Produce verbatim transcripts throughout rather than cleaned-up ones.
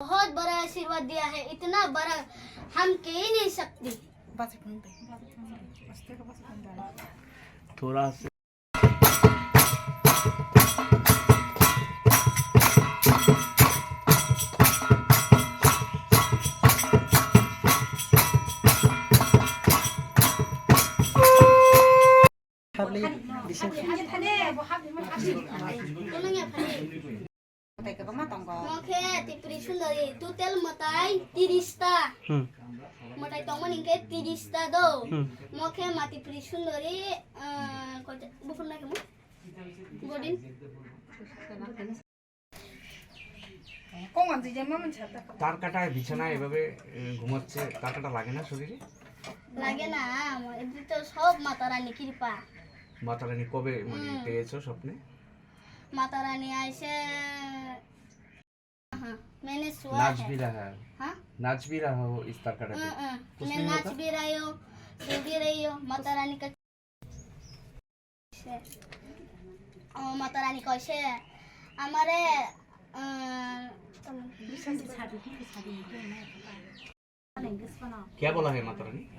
बहुत बड़ा आशीर्वाद दिया है, इतना बड़ा हम कह ही नहीं सकते। थोड़ा सा। Mwtai kwbangma tongo. Mo khe Tripuri Sundari, total mwtai tiris ta. Hmm. Mwtai tongmani hwnkhe tiris ta do. Hmm. Mo khe ma Tripuri Sundari, ah, koita, buphuru nai khe mo? Godin. তার কাটা বিছানায় এভাবে, এ, ঘুমাচ্ছে, তার কাটা লাগে না শরীরে? লাগে না, আমার এমনি তো সব মাতা রানী কৃপা। মাতা রানী কবে, মানে, হুম। পেয়েছো স্বপ্নে? माता रानी ऐसे, हाँ, मैंने सोया है। नाच भी रहा है। हाँ? नाच भी रहा हो इस तार काटा पे? हाँ, हाँ। कुछ मैं नहीं होता? नाच भी रही हूँ, सो भी रही हूँ, माता रानी का। ओ, माता रानी कैसे हमारे, अ, क्या बोला है माता रानी?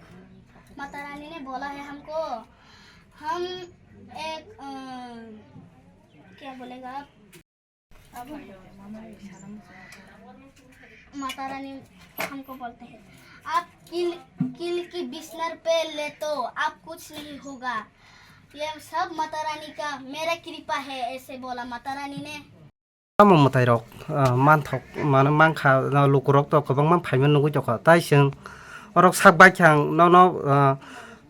माता रानी ने बोला है हमको, हम एक, अ, क्या बोलेगा आप? अब माता रानी हमको बोलते हैं, "आप कील, कील की बिस्तर पे लेटो, आप कुछ नहीं होगा। ये सब माता रानी का, मेरा कृपा है," ऐसे बोला माता रानी ने। Tamo mwtairok, ah, manthok, mane mankha, ah, lukurok to kwbangma phaima nugwi tongkha. Tai chwng orok sak bai khe ang nono, ah,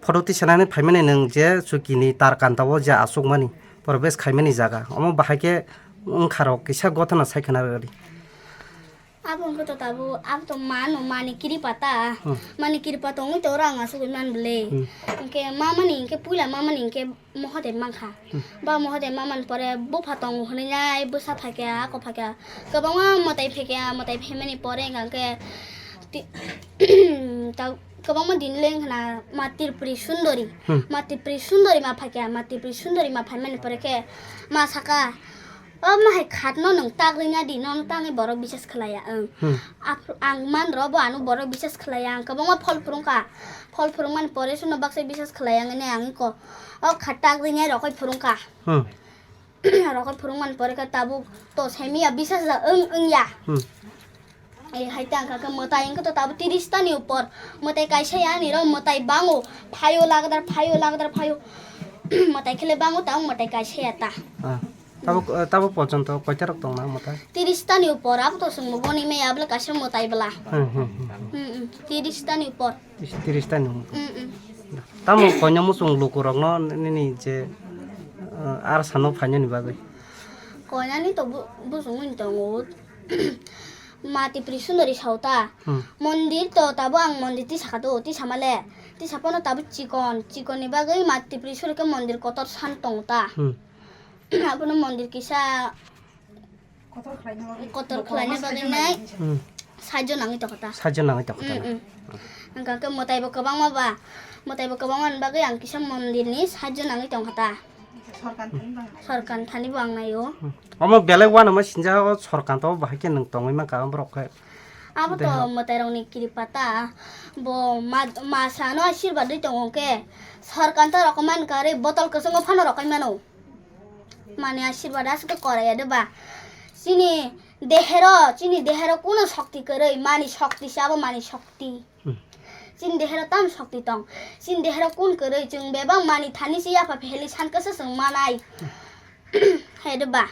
photo tisanani phaimani nwng je chukini tar kanta o je achukmani, probesh khaimani jaga. Omo bahai khe wngkharok kisa gothana sai khwna rwdi. Abo wngkhe to tabuk, abo to mano mani kiripa ta. Hmm. Mani kiripa tongwi to rang asugwi man bwle. Hmm. Hwnkhe mamani hwnkhe puila mamani hwnkhe Mohodev mankha. Hmm. Ba Mohodev mamani pore bupha tongo hwnwi nai bwsa phaikha, ako phaikha. Kwbangma mwtai phaikha, mwtai phaimani pore hwnkha khe ti-, ta-, kwbangma din le wngkha na Ma Tripuri Sundori. Hmm. Ma Tripuri Sundori ma phaikha, Ma Tripuri Sundori ma phaimani pore khe ma saka, "O ma hai khatno nwng tak rwna di, nono tangwi borok bisas khlaiya." Ang, hmm, ap-, ang man rw bo ano borok bisas khlaiya, ang kwbangma phol phwrwngkha. Phol phwrwngmani pore suno baksa bisas khlai ang ne ang iko o kha tak rinai rokoi phwrwngkha. Hmm. Rokoi phwrwngmani pore khe tabuk to saimiya bisas da wng wngya. Hmm. E hai tang kha khe mwtai wngkhe to tabuk tiris ta ni upor. Mwtai kaisa ya ni ro mwtai bango phaio lagdar phaio lagdar phaio. Mwtai khele bango ta wng mwtai kaisa ya ta. Ah. Tabo, eh, tabo porjonto koita rok tong na mwtai? Tiris ta ni upor, abo to chwng bo boni maya bwle kaisa mwtai bwla. Hmm, hmm, hmm, hmm. Hmm, hmm, tiris ta ni upor. Tis-, tiris ta ni upor. Hmm, hmm. Tamo koina muchung luku rok no nini je, eh, ar sano phainani bagwi? Koina ni to bu-, buchung ni tongo. Ma Tripuri Sundori sao ta. Hmm. Mondir to tabo ang mondir tisa kha do, tisa male. Tisa pono tabo chikon, chikon ni bagwi Ma Tripuri Sundori khe mondir kotor san tongo ta. Hmm. Abono mondir kisa kotor khlaina bagwi nai. Hmm. Saijo nangwi tongkha ta. Saijo nangwi tongkha ta. Mm, mm. Hwnkha khe mwtai bo kwbangma ba, mwtai bo kwbangma ni bagwi ang kisa mondir ni saijo nangwi tongkha ta. Sorkan thani bo ang naio. Hmm. Omo belai uanama sinja o sorkan to bahai khe nwng tongwi mankha borok khe. Abo to mwtai rok ni kiripa ta. Bo ma, ma sano asirba dwi tongo khe sorkan to rok man kare botol kwchwngo phano rokai mano. Mani asirwad aswk khe korai ya de ba. Chini dehero, chini dehero kuno shokti kwrwi, mani shokti se abo mani shokti. Hmm. Chini dehero tam shokti tong. Chini dehero kun kwrwi, chwng bebak mani thani se yapha pheli san kasa chwng manai. Hai de ba.